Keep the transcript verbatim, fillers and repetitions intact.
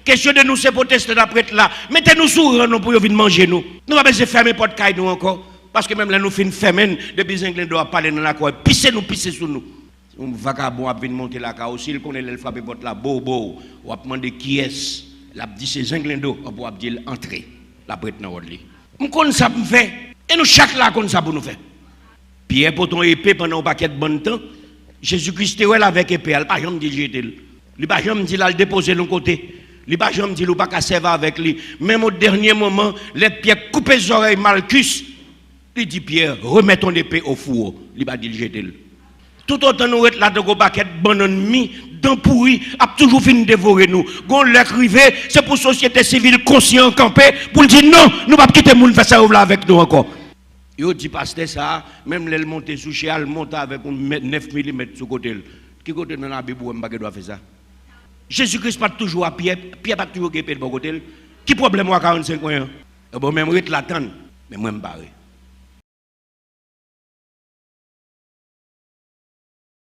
Kesyon de nou se pwotestan n ap ret la. Mete nou sou ran non pou yo vin manje nou. Nou pa bezwen fèmen pòt kay nou ankò. Paske menm lè nou fin fèmen l, depi zenglendo ap pale nan lakou a, pise nou pise sou nou. Yon vakabon ap vin monte lakay ou, si l konnen lè l frape pòt la, bow, bow, w ap mande kiyès, l ap di se zenglendo, anpi w ap di l antre. L ap ret nan wòd li. M konn sa pou m fè. E nou chak la konn sa pou nou fè. Pyè pote yon epe pandan yon pakèt bann tan. Jezi Kris te wè l avèk epe a, li pa janm di l jete l. Li pa janm di l al depoze l yon kote. Li pa janm di l ou pa ka sèvi avèk li. Menm o dènye moman, lè Pyè koupe zòrèy Malkis, li di Pyè, remets ton épée au four. Li pa di l jete l. Toutotan nou ret la tankou pakèt bannann mi, dan pouri ap toujou fin devore nou. Gon lè k rive, se pou sosyete sivil konsyan an kanpe pou l di non, nou p ap kite moun fè sa yo vle avèk nou ankò. Yo di pastè sa a, menm lè l monte sou chè a, l monte avèk yon mèt, nèf milimèt sou kote l. Ki kote nan Labib ou wè m pa gen dwa fè sa? Jezi Kris pa t toujou a Pyè, Pyè pa t toujou gen epe l bò kote l. Ki pwoblèm w a karannsenk mwen an? Ebyen, menm ret la tann, men mwen m pare.